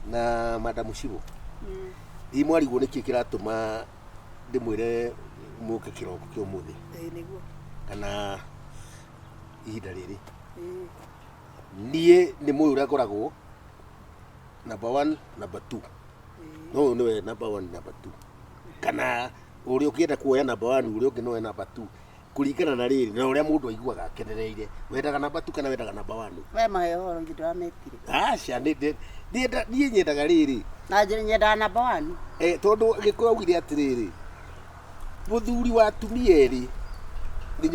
Na Madam Shibo, hihi mwarigwo nĩkĩ kĩratũma ndĩmwĩre mũke kĩroko kĩa ũmũthĩ? Ĩĩ nĩguo. Kana ihinda rĩrĩ? Ĩĩ. Niĩ nĩ mũĩ ũrĩa ngoragwo number one, number two. No ũyũ nĩwe number one, number two. Kana ũrĩa ũngĩenda kuoya number one, ũrĩa ũngĩ noe number two. Kũringana na rĩrĩ na ũrĩa mũndũ aiguaga akenereire. Wendaga number two kana wendaga number one? We mahe ũhoro ithe ndũrametire. Aca, niĩ nyendaga rĩrĩ. Na nyendaga number one. Eh, tondũ Gĩkũyũ augire atĩrĩrĩ, mũthuri wa atumia erĩ nĩ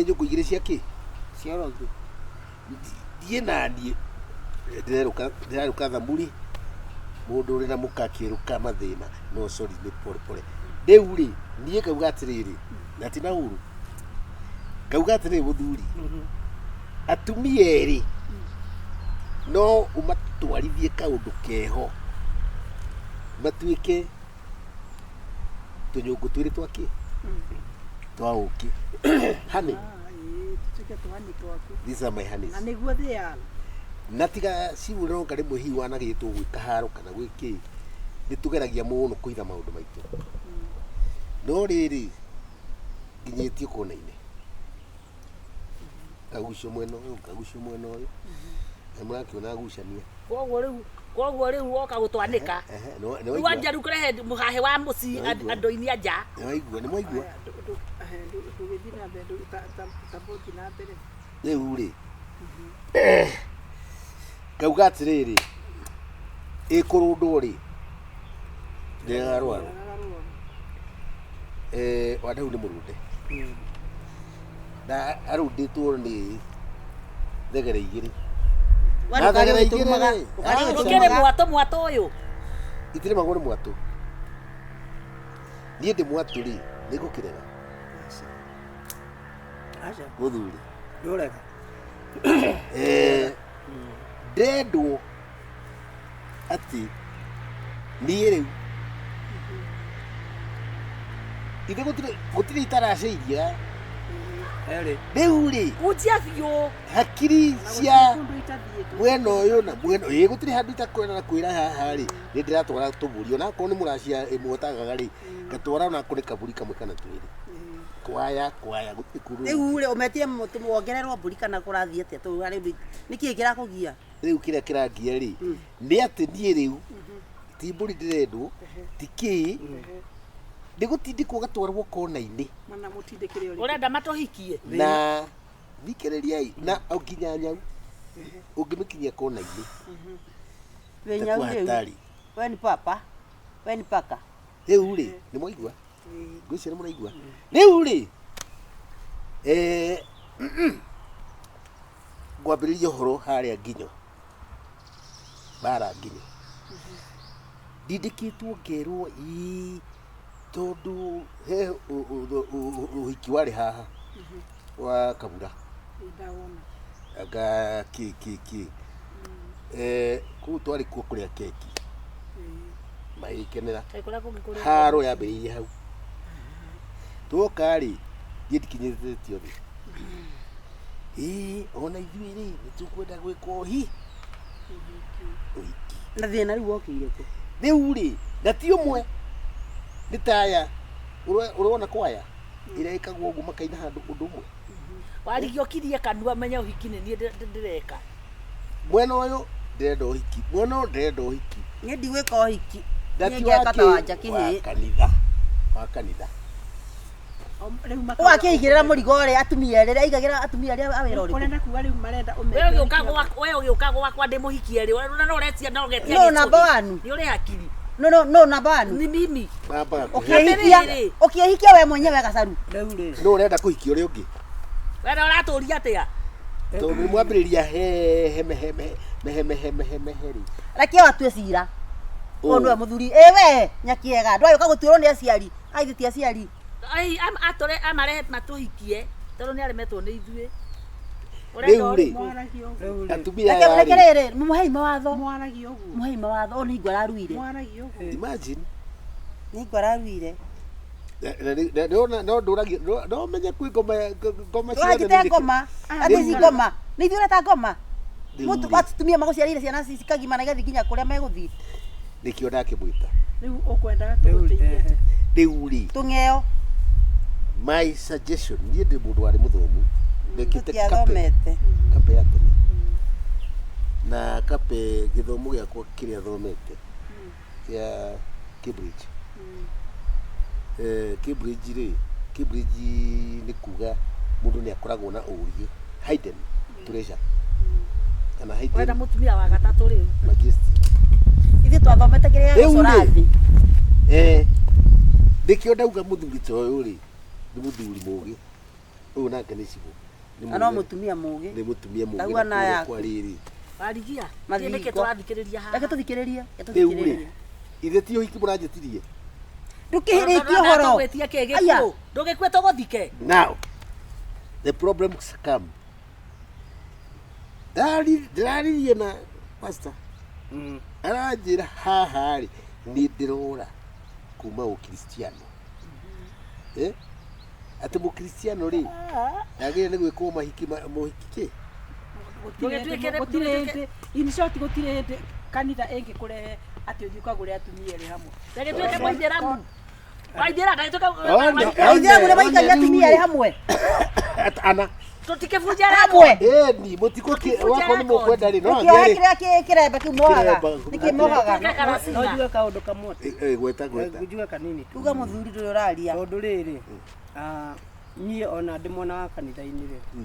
nyũngũ igĩrĩ cia kĩ? Cia ũrogi. Niĩ na niĩ ndĩrerũka thamuri, mũndũ ũrĩ na mũka akĩrũka mathĩna, no sorry nĩ pole pole. Rĩu rĩ, niĩ ngauga atĩrĩrĩ, na ti na ũru, ngauga atĩrĩrĩ mũthuri, atumia erĩ no ũmatwarithie kaũndũ keho matuĩke tũnyũngũ twĩrĩ twa kĩ? Twa ũkĩ. Honey. Ah, ĩĩ, tũtuĩke tũhani twaku. These are my honeys. Na nĩguo they are. Na tiga ciũronga rĩmwe hihi wanagĩtwo gwĩ kaharo kana gwĩ kĩ, nĩ tũgeragia mũno kũhitha maũndũ maitũ. No rĩrĩ, nginyĩtio kona-inĩ, ngagucio mwena ũyũ, ngagucio mwena ũyũ, na mũrakĩona ngucania. Koguo rĩu, koguo rĩu woka gũtwanĩka. Ehe, nĩ Rĩu waigua? wanjia rĩu kũrehe mũhahe wa mũciĩ Nĩ waigua? andũ-inĩ a nja. Nĩ waigua? Nĩ mwaigua? Aya, ndũgĩthiĩ na mbere, ta bũthi na mbere. Rĩu rĩ, ngauga atĩrĩrĩ, ĩkũrũndwo rĩ, ndĩregaga rwaro. Wandau nĩ mũrũnde. Na arũndĩtwo nĩ thegere igĩrĩ. We Na ndũkarĩe thegere igĩrĩ ũgĩtũrumaga, rĩ, ndũkarĩe ah, Ũkĩrĩ ũgĩtũrumaga. mwatũ mwatũ ũyũ. Itirĩmagwo nĩ mwatũ. Niĩ ndĩ mwatũ rĩ, nĩ ngũkĩrega. Aca. Mũthuri. Ndũrega. Ndendwo atĩ niĩ rĩu ithe gũtirĩ itaracĩiria. Erĩ. Rĩu rĩ, Kunjia biũ. Hakiri Na cia gũtirĩ kũndũ itathiĩte. Mwena ũyũ na mwena ũyũ. Ĩĩ, gũtirĩ handũ itakwenda na kwĩra haha rĩ, nĩ ndĩratwara tũbũri ona akorwo nĩ mũracia ĩmwe ũtagaga rĩ, ngatwara ona akorwo nĩ kabũri kamwe kana twĩrĩ. Kwaya, kwaya, gũtirĩ kũndũ. Rĩu rĩ, ũmetie wongererwo mbũri kana kũrathiĩ atĩa? Tondũ harĩ ũndũ, nĩkĩĩ kĩrakũgia? Rĩu kĩrĩa kĩrangia rĩ, nĩ atĩ niĩ rĩu, ti mbũri ndĩrendwo, ti kĩĩ, nĩ gũtindĩkwo gatwarwo kona-inĩ. Mana mũtindĩkĩre ũrĩkũ? Ũrenda matũhikie? Na thikĩrĩriai, na o nginya nyau, ũngĩmĩkinyia kona-inĩ, Wĩ nyau itakuwa rĩu. hatari. We ni papa, we ni paka. Rĩu rĩ, nĩ mwaigua? Ngwĩciria nĩ mũraigua. Rĩu rĩ, ngwambĩrĩria ũhoro harĩa nginyo, bara nginyo. Ndindĩkĩtwo ngerwo ii, tondũ he ũhiki warĩ haha wa Kabura. Ndawona. Anga kĩ, kĩ, kĩ. Kũu twarĩ kuo kũrĩa keki. Magĩkenera. Kaĩ kũrĩa kũngĩ kũrĩ Haro yambĩrĩirie hau. Twoka rĩ, niĩ ndikinyĩrĩtio thĩ. Ĩĩ, ona ithuĩ rĩ, nĩ tũkwenda gwĩka ũhiki. Na thĩna rĩu wokĩire kũ? Rĩu rĩ, na ti ũmwe, nĩ taya, ũrona kwaya, ĩrĩa ĩkagwo ũguo makaina handũ ũndũ ũmwe. Warigia ũkirie kanua menye ũhiki nĩ niĩ ndĩreka. Mwena ũyũ ndĩrenda ũhiki, mwena ũyũ ndĩrenda ũhiki. Niĩ ndigwĩka ũhiki. Na Niĩ ti ngeka wa ta kĩ? wanja kĩhĩĩ. Wa kanitha. Wa kanitha. Rĩu makauga Ũgakĩigĩrĩra mũrigo ũrĩa atumia erĩ, aigagĩra atumia arĩa a wĩra ũrĩkũ? Ũrenda kuga rĩu marenda ũmeke Wewe ũgĩũka ũhiki gwakwa, wewe ũgĩũka gwakwa ndĩmũhikie rĩ, na no ũretia, no ũgetia No, gĩcũhĩ. number one. Nĩ ũrĩ hakiri. No, no, no, number one. Ni mimi. Mambaga kũhe. Ũkĩhikia, Atĩrĩrĩ. ũkĩhikia we mwenyewe gacaru. Rĩu rĩ. No ũrenda kũhikia ũrĩa ũngĩ? We na ũratũria atĩa? Tondũ nĩ mwambĩrĩria he, he, me, he, me, me, he, me, he, me, he, me, he rĩ. Reke o atue cira. Ũyũ Ũũ. nĩwe mũthuri. Ĩ we, Nyakĩega, ndwagĩũka gũtuĩrwo nĩ aciari. Aithĩ ti aciari. Ai, atũre, amarehe matũhikie, tondũ nĩ aremetwo nĩ ithuĩ. Rĩu rĩ, Mwaragia ũguo. Rĩu rĩ. atumia Reke, aya reke rĩ. rĩrĩ, mũhei mawatho. Mwaragia ũguo. Mũhei mawatho, ũyũ nĩ hingo araruire. Mwaragia ũguo. Imagine. Nĩ hingo araruire. Na, na, na, na, na, no ndũragia, no, no menye kwĩ ngoma, ngoma ciothe Ndũranjĩte nĩ ngoma. Atĩ ici ngoma. Nĩ ithuĩ ũreta ngoma. Rĩu Mũtu rĩ, atumia magũciarĩire ciana cikagimana igathiĩ nginya kũrĩa megũthiĩ. Nĩkĩo ndakĩmwĩta. Rĩu ũkwendaga Rĩu, tũgũteithie atĩa? Rĩu rĩ, Tũng'eo. my suggestion, niĩ ndĩ mũndũ warĩ mũthomu, ndekĩte kape Tũtiathomete. Kape ya tene na kape, gĩthomo gĩakwa kĩrĩa thomete kĩa Cambridge. Cambridge rĩ, Cambridge nĩ kuga mũndũ nĩ akoragwo na ũũgĩ, hidden treasure kana Wenda hidden mũtumia wa gatatũ rĩu. majesty. Ithuĩ twathomete kĩrĩa Rĩu gĩgũcora rĩ, thĩ. Nĩkĩo ndauga mũthuri ta ũyũ rĩ, nĩ mũthuri mũũgĩ ũyũ, nake nĩ cibũ. Nĩ Na no mũũgĩ. mũtumia mũũgĩ. Nĩ mũtumia mũũgĩ. Ndauga na na kũrĩa yaku. kwa rĩrĩ. Warigia. Mathingo. Nĩkĩ tũrathikĩrĩria haha? Reke tũthikĩrĩrie. Reke Rĩu rĩ, tũthikĩrĩrie. ithe ti ũhiki mũranjĩtirie? Ndũkĩhĩrĩtie ũhoro. Tũgwĩtie kĩ Aya. gĩkuũ? Ndũgĩkue tũgũthike. Now the problems come. Ndĩraririe na pastor, aranjĩra haha rĩ, nĩ ndĩrora kuma ũkristiano, atĩ mũkristiano rĩ, ndagĩrĩire nĩ gwĩkwo mahiki mohiki kĩ. Ndũgĩtuĩke- Gũtirĩ hĩndĩ, in short, gũtirĩ hĩndĩ kanitha ĩngĩkũrehe atĩ ũthiĩ ũkagũre atumia erĩ hamwe. Ndagĩtuĩke mũithĩramu. Waithĩra ndagĩtuĩke Aithĩramu nĩ maikagia atumia erĩ hamwe. Ana. Tũtikĩbunja Hamwe. Ĩni mũtikũ Tũkĩbunja wakwa nĩ record. mũkwenda rĩ, no Nĩkĩoha athiĩ rĩ. kĩrĩa kĩremba kĩu mohaga. Kĩremba. Nĩkĩ mohaga? Tuĩke karacina. No njuge kaũndũ kamwe. Gweta, gweta. Njuge kanini tu. Uga mũthuri ndũrĩ ũraria. Tondũ rĩrĩ, niĩ ona ndĩ mwena wa kanitha-inĩ rĩ,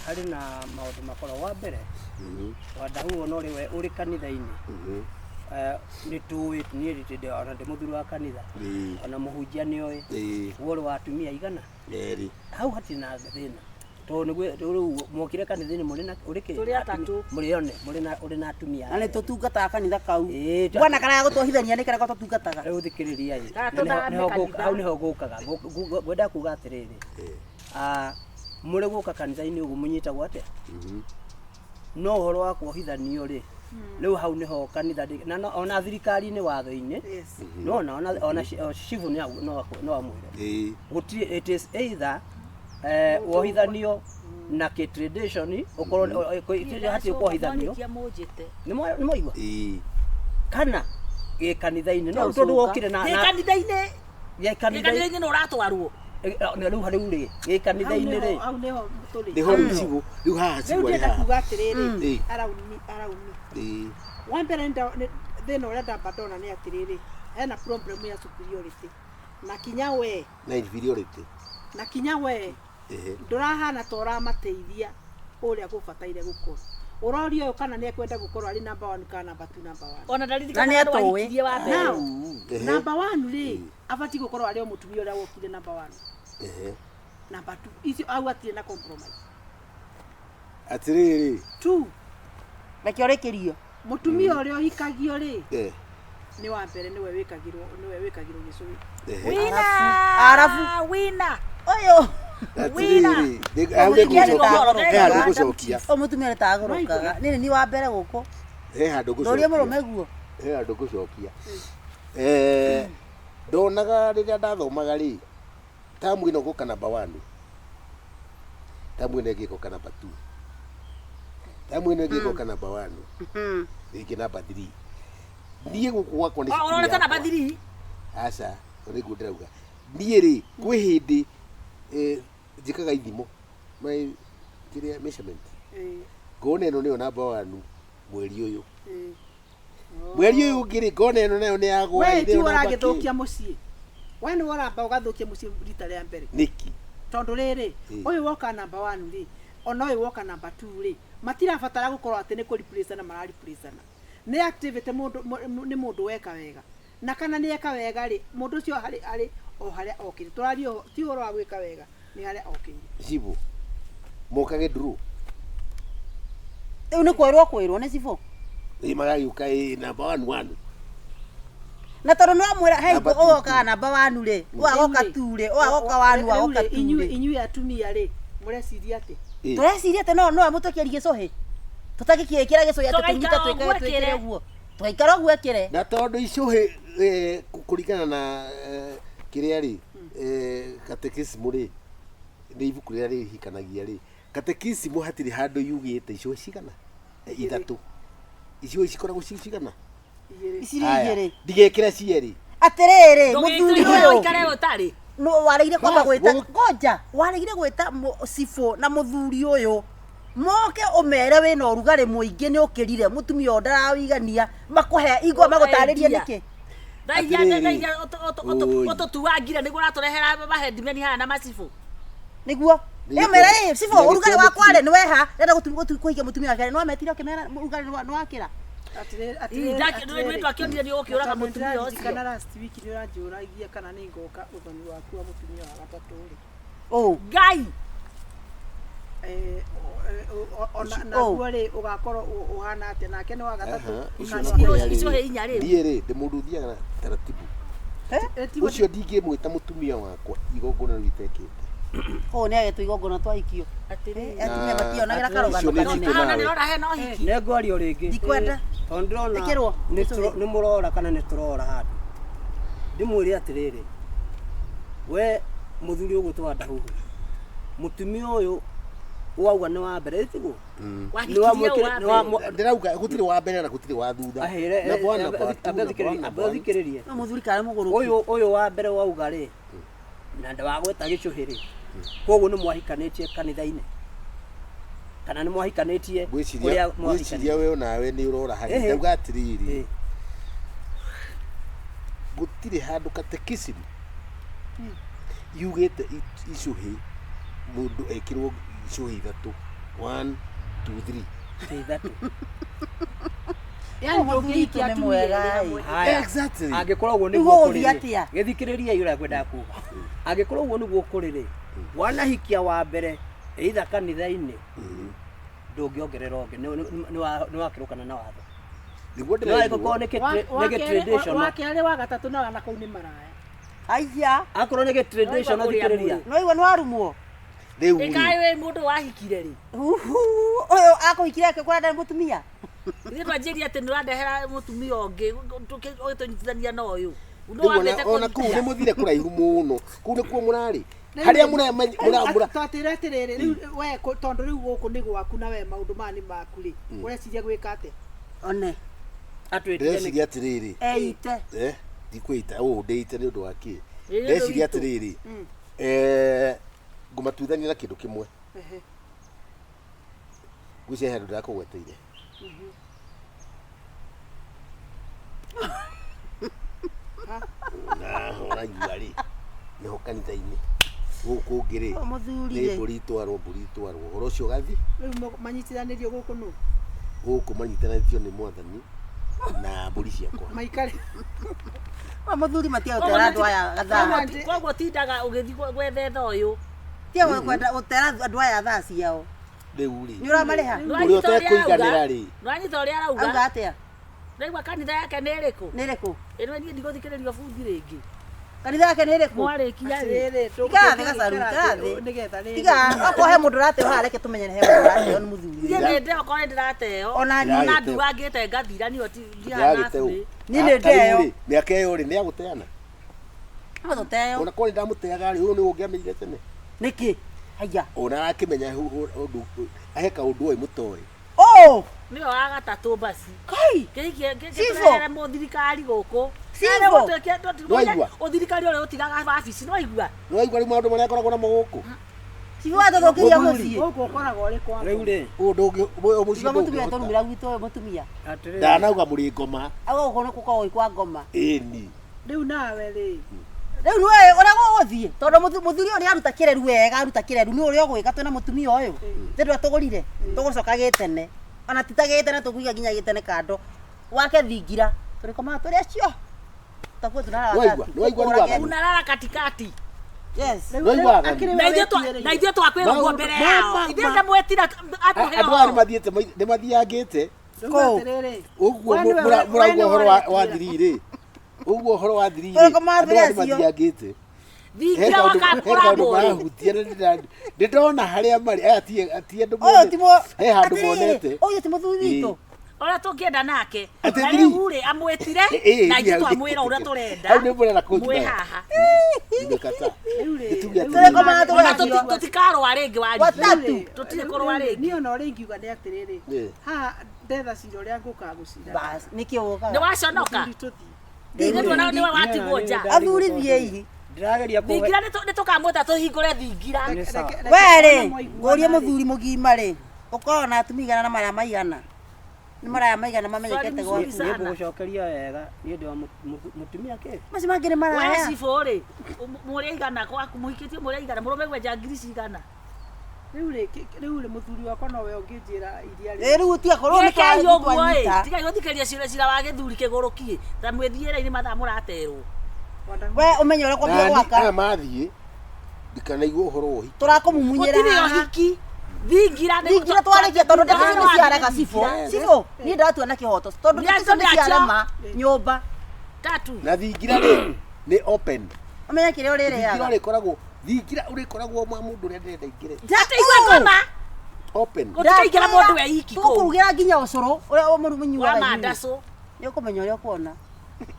harĩ na maũndũ makoragwo. Wa mbere, wandahu ona ũrĩ we ũrĩ kanitha-inĩ, nĩ tũĩ niĩ ndĩ ona ndĩ mũthuri wa kanitha, ona mũhunjia nĩ oĩ we ũrĩ wa atumia igana. Erĩ. Hau hatirĩ na thĩna, tondũ nĩguo rĩu mwokire kanitha-inĩ mũrĩ na ũrĩ kĩ? Tũrĩ atatũ. Mũrĩ one mũrĩ na ũrĩ na atumia. Na nĩ tũtungataga kanitha kau. Ĩĩ, Bwana karaya gũtwohithania nĩ karĩa tũtungataga. Rĩu thikĩrĩria ĩ. Kana Na nĩho- tũthame nĩho ngũka- kanitha. Hau nĩho ngũkaga. Ngwenda kuga atĩrĩrĩ, mũrĩ gũka kanitha-inĩ ũguo mũnyitagwo atĩa, no ũhoro wa kuohithanio rĩ, rĩu hau nĩho kanitha na ona thirikari-inĩ, watho-inĩ, Yes. nona ona cibũ no amwĩre gũtirĩ, it is either wohithanio na kĩ tradition, ũkorwo hatirĩ kuohithanio. Mwanĩkia mũnjĩte. Nĩ mwaigua? Kana gĩ kanitha-inĩ, no No tondũ ũcoka. wokire na Gĩ kanitha-inĩ. gĩ Gĩ kanitha kanitha-inĩ nĩ ũratwarwo. Na rĩu rĩu rĩ, gĩ kanitha-inĩ rĩ. Hau nĩho tũrĩ. Nĩho rĩu cibũ, rĩu haha Rĩu cibũ arĩ ndĩrenda haha. kuga atĩrĩrĩ, araumi araumi, wa mbere thĩna ũrĩa ndamba ndona nĩ atĩrĩrĩ, hena problem ya superiority na kinya we Na inferiority. Na kinya we ndũrahana ta ũramateithia ũrĩa gũbataire gũkorwo ũroria ũyũ kana nĩ ekwenda gũkorwo arĩ number one kana number two, number one. Ona Na ndaririkana nĩ andũ atũĩ. wahikirie wa mbere. Now, number one rĩ, abatiĩ gũkorwo arĩ o mũtumia ũrĩa wokire number one, number two icio au atirĩ na compromise. Atĩrĩrĩ. Two. Reke ũrĩkĩrio. Mũtumia ũrĩa ũhikagio rĩ, nĩ wa mbere, nĩwe wĩkagĩrwo gĩcũhĩ. Wina. Arabu. Wina. Ũyũ. Atĩrĩrĩ, hau Mũtumia nĩ nĩ ngũcokia, he handũ tagũrũkaga. ngũcokia. Ũyũ mũtumia nĩ tagũrũkaga. Nĩ ni wa mbere gũkũ. He handũ Ndũrie ngũcokia. mũrũme guo. He handũ ngũcokia. Ndonaga rĩrĩa ndathomaga rĩ, tamu ĩno gũka namba one, tamu ĩno ĩngĩ ĩgoka namba two, tamu ĩno ĩngĩ ĩgoka namba one, rĩngĩ namba three. Niĩ gũkũ gwakwa nĩ cukuru Ũrorete namba yakwa. 3. Aca, nĩguo ndĩrauga. Niĩ rĩ, kwĩ hĩndĩ njĩkaga ithimo, my kĩrĩa measurement, ngona ĩno nĩyo namba one mweri ũyũ, mweri ũyũ ũngĩ rĩ, ngona ĩno nayo nĩ yagwa. We Ĩ, ti nĩyo namba kĩ. ũragĩthũkia mũciĩ, we nĩwe ũramba ũgathũkia mũciĩ rita rĩa mbere. Nĩkĩ? Tondũ rĩrĩ, ũyũ woka namba one rĩ, ona ũyũ woka namba two rĩ, matirabatara gũkorwo atĩ nĩ kũreplaceana, marareplaceana nĩ activity. Mũndũ nĩ mũndũ weka wega, na kana nĩ eka wega rĩ, mũndũ ũcio harĩ arĩ o harĩa okĩire. Tũraria ti ũhoro wa gwĩka wega, nĩ harĩa okĩire. Cibũ mokage nduru. Rĩu nĩ kwĩrwo kwĩrwo nĩ cibũ. Ĩ, magagĩũka ĩ namba one one. Na tondũ no mwĩra hei, Namba two, ũgokaga namba one rĩ, ũgagoka Rĩu rĩ, two rĩ, ũgagoka one, rĩu ũgagoka rĩ, two inyuĩ rĩ. Inyuĩ atumia rĩ, mũreciria atĩ Tũreciria atĩ no nowe mũtũkĩri gĩcũhĩ, tũtangĩkĩĩkĩra gĩcũhĩ atĩ Tũgaikara tũnyite ũguo twĩkage twĩkĩre ĩkĩre. ũguo, tũgaikara ũguo ĩkĩre. Na tondũ icũhĩ kũringana na kĩrĩa rĩ, katekisimu rĩ, nĩ ibuku rĩrĩa rĩhikanagia rĩ, katekisimu hatirĩ handũ yugĩte icũhĩ cigana. Ithatũ. Icio cikoragwo ci cigana? Igĩrĩ. Ici rĩ igĩrĩ. Ndigekĩra cierĩ. Atĩrĩrĩ, mũthuri Ndũgĩtue ũyũ. ũikare ũtarĩ. No waregire kwamba Ba, gwĩta gũ- ngoja waregire gwĩta cibũ na mũthuri ũyũ moke ũmere wĩna ũrugarĩ mũingĩ nĩ ũkĩrire mũtumia ũyũ ndarawĩigania makũhe igua magũtarĩrie Endia. nĩkĩ. Thaia Atĩrĩrĩ. thaia Oi. ũtũtuangire nĩguo ũratũrehera mahendimeni haha na macibũ. Nĩguo Nĩ ĩ mera gĩtĩo- ĩ cibũ nĩ ũrugarĩ gĩtĩo wakwa rĩ mũtumia. nĩ weha ndĩrenda kũhikia mũtumia wake nĩ wametire ũkĩmera ũrugarĩ nĩ wakĩra. Atĩrĩrĩ, Ii, atĩrĩrĩ, nĩ atĩrĩrĩ. twakĩonire nĩ ũkĩũraga Tondũ mũtumia ũcio. ndĩraririkana last week nĩ ũranjũragia kana nĩ ngoka ũthoni waku wa mũtumia wa gatatũ rĩ. Ũ. Ngai. Eh, ona Oh. naguo rĩ ũgakorwo ũhana atĩa nake nĩ wa gatatũ. Aha, ũcio kana na nĩ wa- kũrĩa Icio rĩ, inya rĩu. Niĩ rĩ, ndĩ mũndũ ũthiaga na taratibu. Eh, tiguo Ũcio ndingĩmwĩta mũtumia wakwa igongona rĩu itekĩte. Kũu nĩ agetwo igongona twahikio. Atĩrĩrĩ. Atumia mationagĩra karũgano Icio nĩ kanene. citũ Haha nawe. nĩ ũrona hena ũhiki. Nĩ ngwaria o rĩngĩ. Ndikwenda. Tondũ ndĩrona Ĩkĩrwo. nĩ mũrora kana nĩ tũrora handũ. Ndĩmwĩre atĩrĩrĩ, we mũthuri ũgwĩtwo Wandahuhu, mũtumia ũyũ wauga nĩ wa mbere ĩtiguo? Wahikirie ũũ wa mbere. Ndĩrauga gũtirĩ wa mbere na gũtirĩ wa thutha. Ahĩre Number one, number two, number one, number one. thikĩrĩrie. No mũthuri karĩ mũgũrũki. Ũyũ ũyũ wa mbere wauga rĩ, na ndawagweta gĩcũhĩ rĩ, koguo nĩ mwahikanĩtie kanitha-inĩ kana nĩ mwahikanĩtie Ngwĩciria kũrĩa ngwĩciria mwahikanĩtie? we onawe nĩ ũrora harĩa. Ehe. Ndauga atĩrĩrĩ, Ĩ, gũtirĩ handũ katekisimu yugĩte icũhĩ mũndũ ekĩrwo icũhĩ ithatũ. 1 2 3. ĩ ithatũ. Yaani Mũthuri ndũngĩhikia witũ nĩ atumia mwega, erĩ hamwe. ĩ. Haya. Exactly. Angĩkorwo ũguo Rĩu nĩguo ũgũthiĩ kũrĩ rĩ, atĩa? gĩthikĩrĩriai ũrĩa ngwendaga kuga. Angĩkorwo ũguo nĩguo kũrĩ rĩ, wanahikia wa mbere either kanitha-inĩ ndũngĩongerera ũngĩ nĩ wakĩrũkana na watho. Nĩguo No ndĩraigua. angĩkorwo nĩ Wa gĩ kerĩ- traditional wa kerĩ wa gatatũ na na kũu nĩ maraya. Aiya. akorwo nĩ gĩ traditional Waigua kũrĩa thikĩrĩria. No igua nĩ warumwo. Rĩu rĩ, Ĩkaĩ wĩ mũndũ wahikire rĩ. Uhu, ũyũ akũhikire akĩkora ndarĩ mũtumia. Ithuĩ twanjĩrire atĩ nĩ ũrandehera mũtumia ũngĩ ũgĩtũnyitithania na ũyũ. No rĩu wambĩte ona kũu nĩ kũhikia. mũthire kũraihu mũno. Kũu nĩkuo mũrarĩ. Harĩa mũra Twatĩra atĩrĩrĩ, rĩu we tondũ rĩu gũkũ nĩ gwaku na we maũndũ maya nĩ maku rĩ, ũreciria gwĩka atĩa? One. Atwĩtire nĩ ndĩreciria atĩrĩrĩ, Eite. ndikwĩita ũũ ndĩite nĩ ũndũ wa kĩ. Ĩ, nĩ ũndũ Ndĩreciria witũ. atĩrĩrĩ, ngũmatuithania na kĩndũ kĩmwe. Ehe. Ngwĩciria he handũ ndĩrakũgweteire. Na ũraigua rĩ, nĩho kanitha-inĩ. Gũkũ ũngĩ rĩ, Ũyũ mũthuri nĩ rĩ. mbũri itwarwo, mbũri itwarwo. Ũhoro ũcio ũgathi Rĩu manyitithanĩrio gũkũ nũ? gũkũ manyitanĩtio nĩ mwathani na mbũri ciakwa. Maikare. Ũyũ mũthuri matia gũtera andũ aya gathaa. Koguo tindaga ũgĩthiĩ gwethetha ũyũ. Tia kwenda gũtera andũ aya thaa ciao. Rĩu rĩ, Nĩ ũramarĩha? ũrĩa Nĩwanyita ũrĩa ũtekũiganĩra arauga? rĩ, Nĩwanyita ũrĩa arauga? Auga atĩa? Ũraigua kanitha yake nĩ ĩrĩkũ? Nĩ ĩrĩkũ? Ĩno niĩ ndigũthikĩrĩrio bungi rĩngĩ. Kanitha yake nĩ ĩrĩkũ? Mwarĩkia rĩ. Atĩrĩrĩ, Ikara thĩ gacaru, tũngĩikara ikara thĩ, thĩ. nĩgetha rĩrĩ. Tiga, okorwo he mũndũ ũrateo haha reke tũmenye he mũndũ ũrateo nĩ mũthuri. Niĩ nĩ ndeo korwo nĩ ndĩrateo. Ona niĩ. Ona ndugangĩte ngathira niyo ndihana ndĩragĩte burĩ. ũ. Niĩ nĩ Ta rĩu ndeo. rĩ, mĩaka ĩyo rĩ, nĩ agũteana. No tũteo. Ona korwo nĩ ndamũteaga rĩ, ũyũ nĩ ũngĩamenyire tene. Nĩkĩ? Haiya. Ona arakĩmenya ũndũ ahe kaũndũ oĩ mũtoĩ. Ũũ. Nĩwe wa gatatũ basi. Kai. Kĩhikie Cibũ. kĩtũrehere mũthirikari gũkũ. Cibũ. Nĩwaigua? Ũthirikari ũrĩa ũtigaga wabici nĩwaigua? Nĩwaigua rĩu maũndũ marĩa akoragwo namo gũkũ? Cibũ watũthũkĩria Mũthuri. mũciĩ. Gũkũ ũkoragwo ũrĩ kwa Rĩu rĩ, Ũyũ ndũngĩ ũyũ mũciĩ Tiga mũtumia ndũngĩhota. tũrumĩra gwitũ ũyũ mũtumia. atĩrĩrĩ. Ndanauga mũrĩ ngoma. Auga gũkũ nĩ gũkoragwo gwĩ kwa ngoma. Ĩni. Rĩu nawe rĩ, Rĩu nĩwe ũrĩa gũgũthiĩ tondũ mũthuri ũyũ nĩ aruta kĩreru wega aruta kĩreru nĩ ũrĩa ũgwĩka twĩna mũtumia ũyũ tondũ atũgũrire tũgũcoka gĩtene ona ti ta gĩtene tũkũiga nginya gĩtene kando wake thingira tũrĩkomaga tũrĩ acio takuo tunarara Nĩwaigua? Nĩwaigua rĩu waganu? Unalala katikati. Yes. Rĩu- Nĩwaigua rĩu waganu? akĩrĩ Na we ithuĩ wetierĩire. na ithuĩ twakwĩrwo Maũndũ- mbere yao. Ithuĩ ndamwetira atũhe Andũ aya ũhoro. nĩmathiĩte nĩmathiangĩte Rĩu Kũu. atĩrĩrĩ, ũguo we nĩwe- we mũrauga nĩwe ũhoro wa ũretĩra. thiri rĩ ũguo ũhoro wa thiri rĩ Tũrĩkomaga andũ aya tũrĩ acio. nĩmathiangĩte. He Thingira kaũndũ he kaũndũ wakakũra marahutia na ndĩndona harĩa marĩ aya ti andũ Ũyũ ti monete he handũ atĩrĩrĩ, monete. ũyũ ti mũthuri witũ. Ũrĩa tũngĩenda nake. Atĩ Na thiri. rĩu rĩ amwĩtire Ĩ, na ithuĩ hau- twamwĩra ũrĩa tũrenda. Hau nĩ mũrenda kũnjũraga. Mwĩ haha. Nimekata. Rĩu rĩ, Nĩtuge rĩu atĩrĩrĩ. Tũrĩkomaga tũrĩ Ona acio. tũtikarũa rĩngĩ warigie. Watatu. Tũtirĩ kũrũa rĩngĩ. Niĩ ona ũrĩa ingiuga nĩ atĩrĩrĩ, Ĩ. haha Ndetha cira ũrĩa ngũkaga gũcira. Bas, nĩkĩ ũkaga? Nĩ waconoka. Mũthuri tũthiĩ. Nĩ tuona nĩwe watigwo nja. Athuri thiĩi. Ndĩrageria kũhe Thingira nĩ tũkamwĩta tũhingũre thingira. Nĩ sawa. Reke- We rĩ, ona mwaiguana ngũrie rĩ. mũthuri mũgima rĩ, ũkoragwo na atumia igana na maraya maigana? Nĩ maraya maigana mamenyekete Swali gwaku? mzuri sana. Nĩ ngũgũcokeria wega nĩ ũndũ wa mũtumia kĩ Macio mangĩ nĩ We maraya. cibũ rĩ, mũrĩ aigana kwaku mũhikĩtie mũrĩ aigana mũrũme gwenja ngiri cigana. Rĩu rĩ, rĩu rĩ mũthuri wakwa nowe ũngĩnjĩra iria Ĩ rĩu tiga korwo nĩ Rekei ũguo ĩ, twanyita. tigai gũthikĩrĩria cira wa gĩthuri kĩgũrũkie ta mwĩthiĩre-inĩ mathaa mũraterwo. We ũmenye ũrĩa kwambia Nani gwaka. aya mathiĩ ndikanaigua ũhoro wa ũhiki. Tũrakũmumunyĩra Gũtirĩ haha. ũhiki. Thingira nĩ Thingira twarĩkia tondũ ndeto icio nĩ ciarega cibũ. Cibũ, niĩ ndĩratua na kĩhoto tondũ ndeto icio nĩ ciarema nyũmba. Tatu. Na thingira rĩ nĩ open. Ũmenye kĩrĩa Thingira ũrĩrĩaga. ũrĩkoragwo thingira ũrĩkoragwo mwa mũndũ ũrĩa ndĩrenda ingĩre. Ndateigua ngoma. Open. Gũtikaingĩra mũndũ we iki kũu. Tũkũrugĩra nginya ũcũrũ ũrĩa Wa mũnyuaga inyuĩ. mandacũ. Nĩ ũkũmenya ũrĩa ũkuona.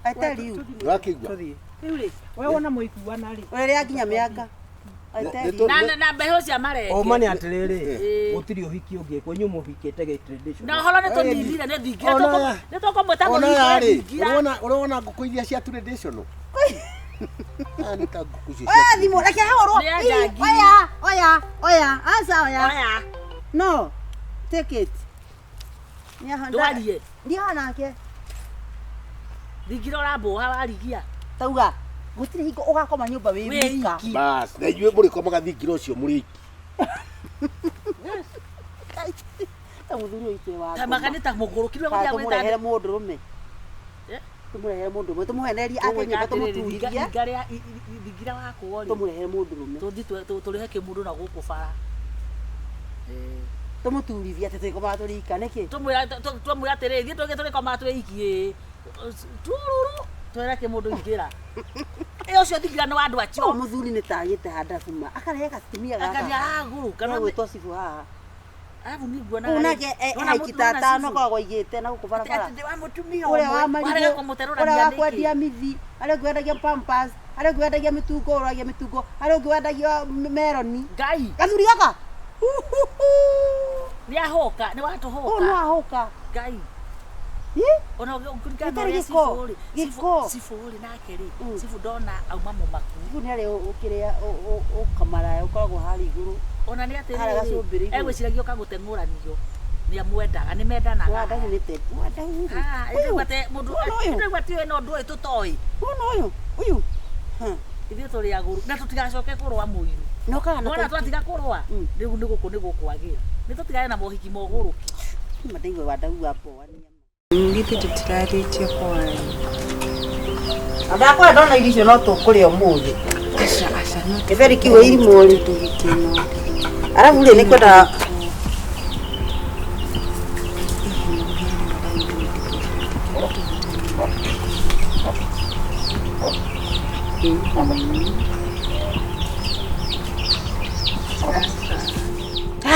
I tell you. Nĩwakĩigua? tũthiĩ Rĩu rĩ, we wona mwaiguana rĩ. Ũrĩrĩa nginya mĩanga. I tell you. Na mbeũ cia marenge. ũma nĩ atĩrĩrĩ Ĩĩ. gũtirĩ ũhiki ũngĩkwo inyuĩ mũhikĩte gĩ traditional Na ũhoro nĩ tũninire nĩ thingira. Ona- Nĩ tũkũmwĩta Ona mũhingũre rĩ, thingira. ũrona ũrona ngũkũ iria cia traditional. Aya nĩ ta ngũkũ icio cia Oya thimũ, reke hahũrwo. Nĩ ya Ii, njangiri. Oya, oya, oya, aca oya. Oya. No, take it. Ndwarie. Ndiaha nake. Thingira ũrambũha warigia. Tauga, gũtirĩ hingo ũgakoma nyũmba wĩ Wĩ wika. iki. Bas, na inyuĩ mũrĩkomaga thingira ũcio mũrĩ iki. Ta mũthuri ũyũ itĩ wa. Ta maka nĩ ta mũgũrũki rĩu Kana gũthiĩ tũmũrehere mũndũrũme. Eh? Tũmũrehere mũndũrũme, tũmũhenerie ake nyũmba tũmũturithie. Thingira wakwo rĩ. Tũmũrehere mũndũrũme. Tũthiĩ tũrĩhe kĩmũndũ na gũkũ bara. Tũmũturithie atĩ tũgĩkomaga tũrĩ ika nĩkĩ? Twamwĩra atĩrĩrĩ, ithuĩ tũgĩ tũrĩkomaga twĩ iki ĩ. Tururu twĩre kĩmũndũ ingĩra. Ĩ ũcio thingira nĩ wa andũ Ũyũ acio. mũthuri nĩ tagĩte handabuma akarehe gatumia gaka. Akania aragũrũka. Gegwĩtwo cibũ haha. Arabu niĩ nguona Ũyũ rĩ, nake nĩwona aikita nĩwona atano cibũ? akoragwo aigĩte na gũkũ barabara. Atĩ wa mũtumia Ũrĩa wa ũmwe, marigũ, warega kũmũterũrania ũrĩa wa nĩkĩ? kwendia mithi, harĩa ũngĩ wendagia pampers, harĩa ũngĩ wendagia mĩtungo, ũragia mĩtungo, harĩa ũngĩ wendagia meroni. Ngai Gathuri gaka. nĩ ahũka, nĩ Ũyũ nĩ watũhũka. wahũka. Ngai. Ĩ? Ona ũngĩringana na Gĩtarĩ ũrĩa gĩko, cibũ rĩ, gĩko. cibũ rĩ nake rĩ, Mm. cibũ ndona auma mũmaku. Cibũ nĩ harĩa ũkĩrĩa ũkamaraya ũkoragwo harĩa igũrũ. Ona nĩ Harĩa atĩrĩrĩ, gacũmbĩrĩ igũrũ. egwĩciragia ũka gũteng'ũranio. Nĩ amwendaga, nĩ mendanaga. Wandau nĩ te. Wandau rĩ. Ah, Ũyũ. ĩndĩgua te mũndũ Wona ũyũ. ĩndĩgua ti ĩno ndũĩ tũtoĩ. Wona ũyũ. Ũyũ. Ha. Ithuĩ tũrĩ agũrũ na tũtigacoke kũrũa mũiru. Na ũkaga na Wona twatiga kũrũa, Mm. rĩu nĩ gũkũ nĩ gũkwagĩra. Nĩ tũtigane na mohiki mogũrũki. Mandaigua wandau wa mboa. Githĩ tũtirarĩtie kwaria? Ndakora ndona irio icio no tũkũrĩa ũmũthĩ. Aca aca no Gĩtheri kĩu irimũ rĩ. tũgĩkeno. Arabu rĩ nĩ kwenda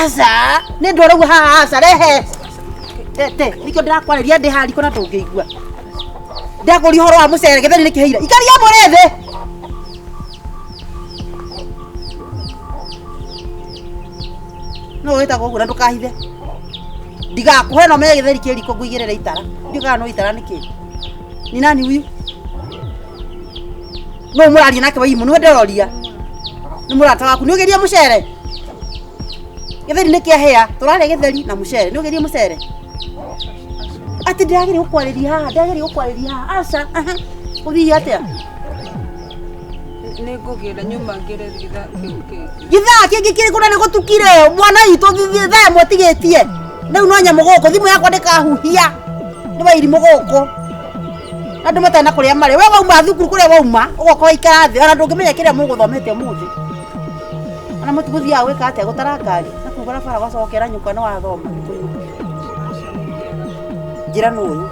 Aca, nĩ ndwara ũguo haha aca rehe. Tete, nĩkĩo ndĩrakwarĩria ndĩ haha riko na ndũngĩigua. Ndakũria ũhoro wa mũcere gĩtheri nĩ kĩhĩire. Ikaria mũrĩ thĩ. No wĩtagwo ũguo na ndũkahithe. Ndigakũhe na ũmenye gĩtheri kĩ riko ngũigĩrĩre itara. Ndiũĩ kana no itara nĩ kĩ. Ni nani huyu? No mũraria nake wairimũ nĩwe ndĩroria. Nĩ mũrata waku. Nĩ ũgerie mũcere? Gĩtheri nĩ kĩahĩa. Tũrarĩa gĩtheri na mũcere. Nĩ ũgerie mũcere? Atĩ ndĩrageria gũkwarĩria haha, ndĩrageria gũkwarĩria haha. Aca, aha. Gũthiĩ atĩa? Nĩ ngũgĩra nyuma ngĩre gĩthaa kĩu kĩngĩ. Gĩthaa kĩngĩ kĩrĩkũ na nĩ gũtukire mwana witũ thaa ĩmwe tigĩtie. Rĩu no nyamũ gũkũ thimũ yakwa ndĩkahuhia. Nĩ wairimũ gũkũ. Andũ matarĩ na kũrĩa marĩ. We wauma thukuru kũrĩa wauma, ũgoka waikara thĩ ona ndũngĩmenya kĩrĩa mũgũthomete ũmũthĩ. Ona mũtigũthiaga gwĩka atĩa gũtara ngari na kũu barabara ũgacokera nyũkwa nĩ wathoma. Njĩra nũ ũyũ.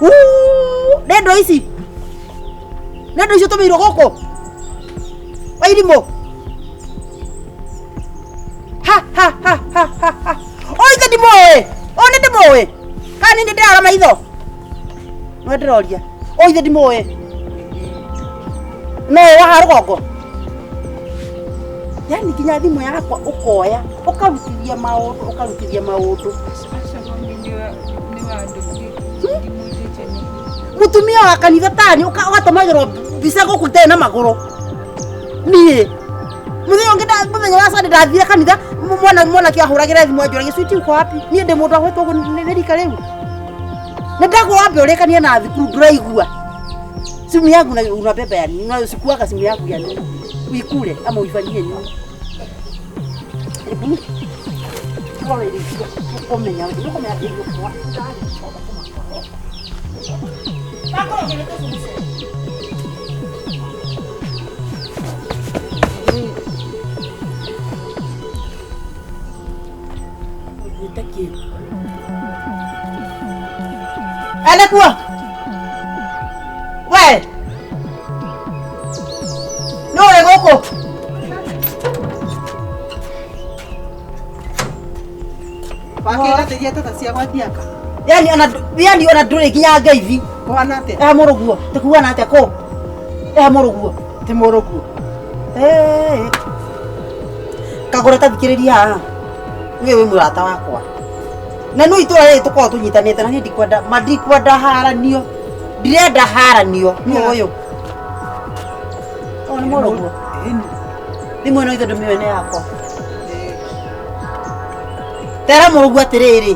Uu, nĩ ndo ici. Nĩ ndo ici ũtũmĩirwo gũkũ. Wairimũ. Ha ha ha ha ha ha. Ũyũ ithe ndimũĩ. Ũyũ nĩ ndĩmũĩ. Kana nĩ ndĩrara maitho. Nĩwe ndĩroria. Ũyũ ithe ndimũĩ. No ũyũ wa haha rũgongo. Yani nginya thimũ yakwa ũkoya ũkarutithia maũndũ ũkarutithia maũndũ. Aca mami Mutumia wa kanitha tani ugatũmagĩrwo mbica gũkũ itarĩ na magũrũ. Niĩ muthenya ũngĩ muthenya wa Sunday ndathire kanitha mwana mwanake ahũragĩra thimũ anjũragia sweet uko wapi? Niĩ ndĩ mũndũ agwetwo ũguo nĩ rika rĩu. Nĩ ndagwo wambe ũrĩkanie na thukuru ndũraigua. Simu yangu na unabeba ya nini? Unasikuaga simu yangu ya nini? Uikule ama uifanyie nini? Hebu tukomenya tukomenya kwa Anakuwa we no ĩ gũkũ Wakĩgathĩria tata cia gwathiaka. Yani ona yani ona ndũrĩ nginya ngeithi. Kũhana atĩa? Eha mũrũguo tĩkuana atĩa kũ eha mũrũguo Ti mũrũguo. Kagũre tathikĩrĩria haha nĩwe wĩ mũrata wakwa na no itũra rĩrĩ tũkoragwo tũnyitanĩte na niĩ ndikwenda ma ndikwenda haranio ndirenda haranio nĩ ũyũ ũyũ nĩ mũrũguo thimũ ĩno ithe ndũmĩoĩ nĩ yakwa tera mũrũguo atĩrĩrĩ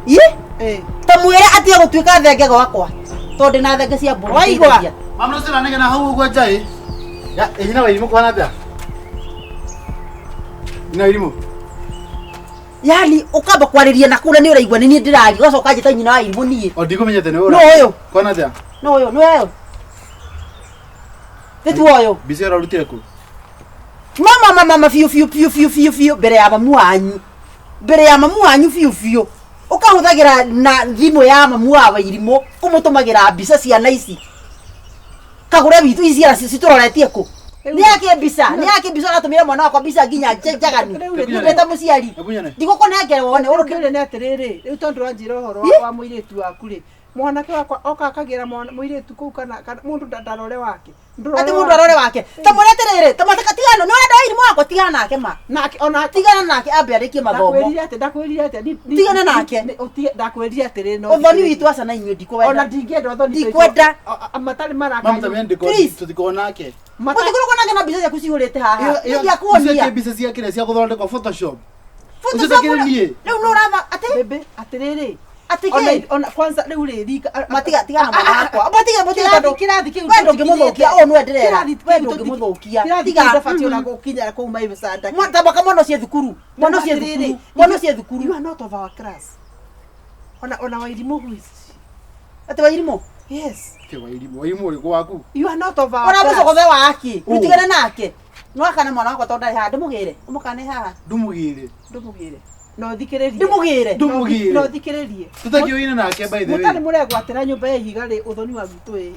ĩ ta mwĩre atige gũtuĩka thenge gwakwa tondũ ndĩna thenge cia mbũri Waigua? Mama no sira nege na hau ũguo nja ĩ. Ya, ĩ nyina wa irimũ kũhana atĩa? Nyina wa irimũ. Yani ukamba kwarĩria na kũrĩa nĩ ũraigua nĩ niĩ ndĩraria ũgacoka njĩta nyina wa irimũ niĩ O ndikũmenyete nĩ ũra. No ũyũ. Kũhana atĩa? no ũyũ nĩ ũyũ tĩtu ũyũ Mbica ĩyo ũrarutire kũ? mama mama mama biũ biũ biũ biũ biũ biũ mbere ya mamu wanyu mbere ya mamu wanyu biũ biũ ũkahũthagĩra na thimũ ya mamu wa wairimũ kũmũtũmagĩra mbica ciana ici kagũre witũ ici ciana citũroretie kũ nĩ yake mbica nĩ yake mbica ũratũmĩra mwana wakwa mbica nginya njaganu ndĩ ta mũciari Hebu nyone. ndigũkũnengere wone Ũrũkĩrĩre nĩ atĩrĩrĩ rĩu tondũ wanjĩra ũhoro wa mũirĩtu waku rĩ mwanake wakwa oka akagĩra mũirĩtu kũu kana mũndũ ndarore wake atĩ mũndũ arore wake ta mwĩre atĩrĩrĩ ta mwĩre tigana nĩ ũrenda wairimũ wakwa tigana nake ma nake ona tigana nake ambe arĩkie mathomo ndakwĩrire atĩ ndakwĩrire atĩ Tigana nake. ndakwĩrire atĩrĩrĩ no ũthoni witũ aca na inyuĩ ona ndikwenda ndingĩenda ũthoni Ndikwenda. matarĩ Mama maraka tamenya ndiko Please. tũtikorwo nake. Mũtikoragwo nake na mbica ciaku cihũrĩte haha Ĩyo- ĩyo- nĩndiakuonia icio mbica cia kĩrĩa cia gũthondekwo Photoshop. Photoshop Ũcio takĩrĩ niĩ. rĩu nĩ ũratha atĩ bebe atĩrĩrĩ atĩ ona kĩ ona kwanza rĩu rĩ rika matiga tigana mwana wakwa matiga matiga tondũ kĩrathi kĩu we ndũngĩmũthũkia ũũ nĩwe ndĩrera we ndũngĩmũthũkia kĩrathi tiga kĩu ndabatiĩ ona gũkinya kũu maibicanda tabaka mwana ũcio thukuru mwana ũcio thukuru mwana ũcio thukuru you are not of our class ona ona wairimũ who is atĩ wairimũ yes Kĩ wa irimũ? Wa irimũ ũrĩkũ waku? you are not of our ona class mũcogothe wake Ũ. rĩu tigana nake nĩwakana mwana wakwa tondũ ndarĩ haha ndĩmũgĩre ũmũkane haha Ndũmũgĩre. ndũmũgĩre no thikĩrĩrie ndĩmũgĩre Ndũmũgĩre. no thikĩrĩrie Tũtakĩũine nake by the mũtarĩ way. mũregwatĩra nyũmba ya ihiga rĩ ũthoni wa gwitũ ĩ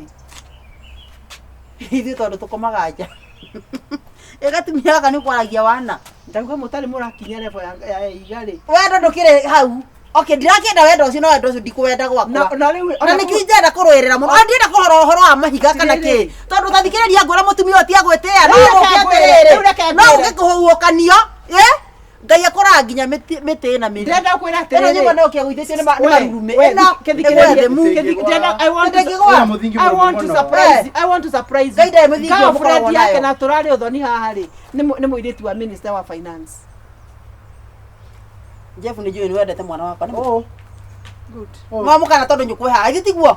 ithuĩ tondũ tũkomaga nja ĩgatumia gaka nĩ kwaragia wana ndauga mũtarĩ mũrakinya level ya ihiga rĩ wendo ndũkĩrĩ hau okay ndirakĩenda wendo ũcio no wendo ũcio ndikũwenda gwakwa na rĩu na nĩkĩo ingĩenda kũrũĩrĩra mũno ona ndienda kũrora ũhoro wa mahiga kana kĩ tondũ tathikĩrĩria ngũra mũtumia ũyũ tiagwĩtĩa no Rĩu reke ũke ngwĩre, atĩrĩrĩ rĩu reke no ngwĩre. ũke kũhuhũkanio ĩ Ngai akoraga nginya mĩtĩ ĩna mĩri ndĩrenda kwĩra ĩno atĩrĩrĩ nyũmba no kĩagũithĩtio nĩ marurumĩ we, ĩno kĩthikĩrĩrie, ĩgwe thĩ mu kĩthikĩrĩria, I want to- Ndĩngĩgwa. Ĩna mũthingi I mũrũmu want to mũno. surprise you. I want to surprise you. Ngai ndarĩ mũthingi ũyũ Girlfriend mũkoragwo yake nayo. na tũrarĩ ũthoni haha rĩ nĩ mũirĩtu wa minister wa finance. Jeff nĩ njũĩ nĩ wendete mwana wakwa nĩ Oh. Good. mwamũkana tondũ nyũkwe haha githĩ tiguo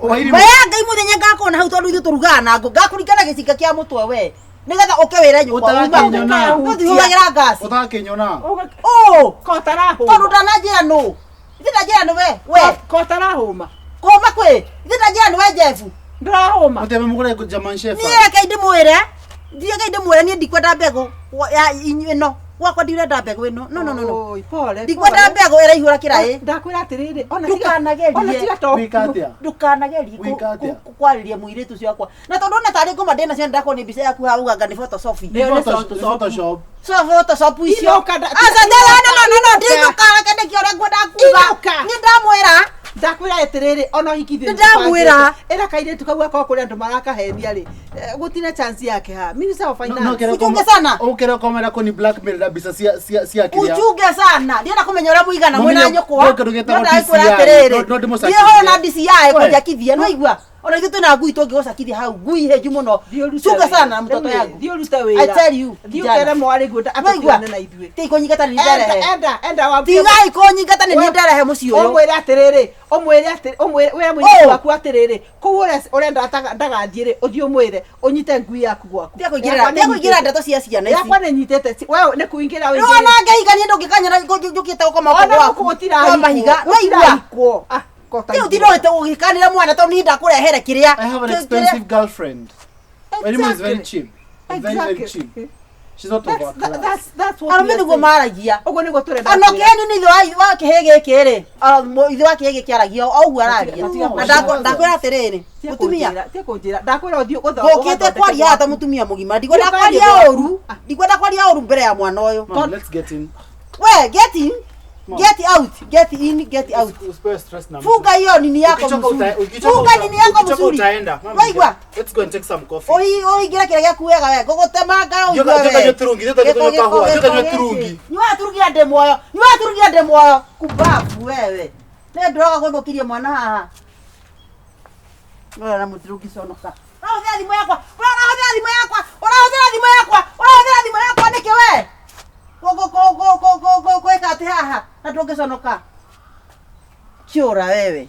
Wa irimũ. maya Ngai mũthenya ngakuona hau tondũ ithuĩ tũrugaga na ngũ ngakũringana gĩcinga kĩa mũtwe we nĩgetha ũke wĩre nyũkwa uma Ũtakĩnyona. tũtihũthagĩra ngasi Ũtakĩnyona. ũ Kotarahũma. tondũ ndananjĩra nũ ithe ndanjĩra nĩ we we Kotarahũma. kũma kwĩ ithe ndanjĩra nĩ we Jeff Ndũrahũma. Mũteme mũgũre German Shepherd. niĩ reke ndĩmwĩre ndiĩ ndĩmwĩre niĩ ndikwenda mbegũ ya inyuĩ ĩno gwakwa ndirenda mbegũ ĩno no no no no Oi, pole. ndikwenda pole. mbegũ ĩraihũra kĩraĩ Ndakwĩra atĩrĩrĩ, ona Ndũkanagerie. ona tiga to Wĩka atĩa? ndukanagerie Wĩka atĩa? kwarĩria mũirĩtu ũcio wakwa na tondũ ona tarĩ ngoma ndĩ nacio nĩndakwo nĩ mbica yaku haha uganga nĩ Photoshop Ĩyo nĩ Nĩ Photoshop. so Photoshop icio Inũka aca no no no no no ndinũka reke ndĩkie ũrĩa ngwenda kuga Inũka. niĩ ndamwĩra Ndakwĩra atĩrĩrĩ, ona ũhiki ithuĩ Nĩndamwĩra. nĩtũbangĩte. Ĩra kairĩtu kau gakorwo kũrĩ andũ marakahenia rĩ, gũtirĩ chance yake ha. Minister of Finance. Uchunge sana. Ukere komera kuni blackmail na mbica cia cia cia kiria. Uchunge sana. Ndienda kumenya uria muigana No mwina menya- nyukwa. no kĩndũ gĩtagwo No ndakwĩra DCI. atĩrĩrĩ. No- no ndĩmũcakithie. Niĩ hona DCI We. kũnjakithia. No igua. Ona ithuĩ twĩna ngui tũngĩgũcakithia hau. Ngui hĩnju mũno. Thiĩ ũrute Chunga wĩra. sana mtoto Rĩu rĩ, yangu. Thiĩ ũrute wĩra. I tell you. Thiĩ kijana. ũkere mwarĩ guo Waigua? atũtigane na ithuĩ. Tigai kũnyingata nĩ Enda nderehe. enda enda wambie Tigai kũnyingata nĩ niĩ nderehe mũciĩ ũyũ. Ũmwĩre atĩrĩrĩ, ũmwĩre atĩ ũmwĩre wĩre mũirĩtu Ũũ. waku atĩrĩrĩ, kũu ũrenda ndagathiĩ rĩ, ũthiĩ ũmwĩre ũnyite ngui yaku gwaku. Tiga kũingĩrĩra tiga kũingĩrĩra ndeto cia ciana ici. Yakwa nĩ nyitĩte, we nĩ kũingĩra Rĩu ona ngĩhikania ndũngĩkanyona njũkĩte gũkoma gũkũ Ona gwaku. gũkũ gũtirahikwo. Kwa mahiga. Waigua? Gũtirahikwo. Ah, kota Rĩu ithuĩ. tindoĩte gũgĩkanĩra mwana tondũ niĩ ndakũrehere kĩrĩa. I have an expensive girlfriend. Elimu is very cheap. Very very Exactly. cheap. She's not of our class. That's what Arũme we are nĩguo saying. maragia. Ũguo nĩguo tũrenda Ona kwĩra. ũkĩhenio nĩ ithe wa kĩhĩ gĩkĩ rĩ, ithe wa kĩhĩ gĩkĩ aragia o ũguo araria. Matiga Na ndakwĩra atĩrĩrĩ, Tiga mũtumia kũnjĩra, tiga kũnjĩra. Ndakwĩra ũthiĩ ngũkĩte ũgathondeke kwaria haha ta gwaku. mũtumia mũgima ndikwenda Thiĩ kwaria ũkarie ũru gwaku. ndikwenda kwaria ũru mbere ya mwana ũyũ Mom, let's get in. we get in get out get in get out Usipewe stress na mtu. funga hiyo nini yako Ukichoka mzuri ukichoka funga nini yako ukichoka mzuri utaenda. Mom, waigua Let's go and take some coffee. ũingĩre kĩrĩa gĩaku wega we ngũgũtemanga ũigue Njoka- njoka we. nyue turungi, njoka Gĩko, nyue gĩko, kahũa, njoka gĩko nyue gĩkĩ. turungi. Nyua turungi na ndĩ muoyo nyua turungi na ndĩ muoyo kumbabu wewe nĩ ndĩroga gũthũkirie mwana haha Ũrĩa na mũturungi conoka ũrahũthĩra thimũ yakwa ũrahũthĩra thimũ yakwa ũrahũthĩra thimũ yakwa ũrahũthĩra thimũ yakwa nĩkĩ we gwĩka atĩ haha na ndũngĩconoka chura wewe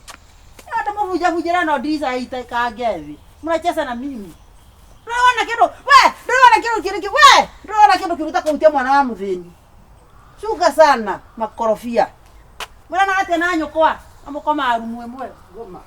ndamũbunjabunjĩra no ndirica itekange thĩ mnacheza na mimi ndũrona kĩndũ we ndũrona kĩndũ kĩrĩkĩ we ndũrona kĩndũ kĩruta kũhutia mwana wa mũthĩni cunga sana makorobia mwĩrana atĩa na nyũkwa amũkoma rumu ĩmwe ngoma.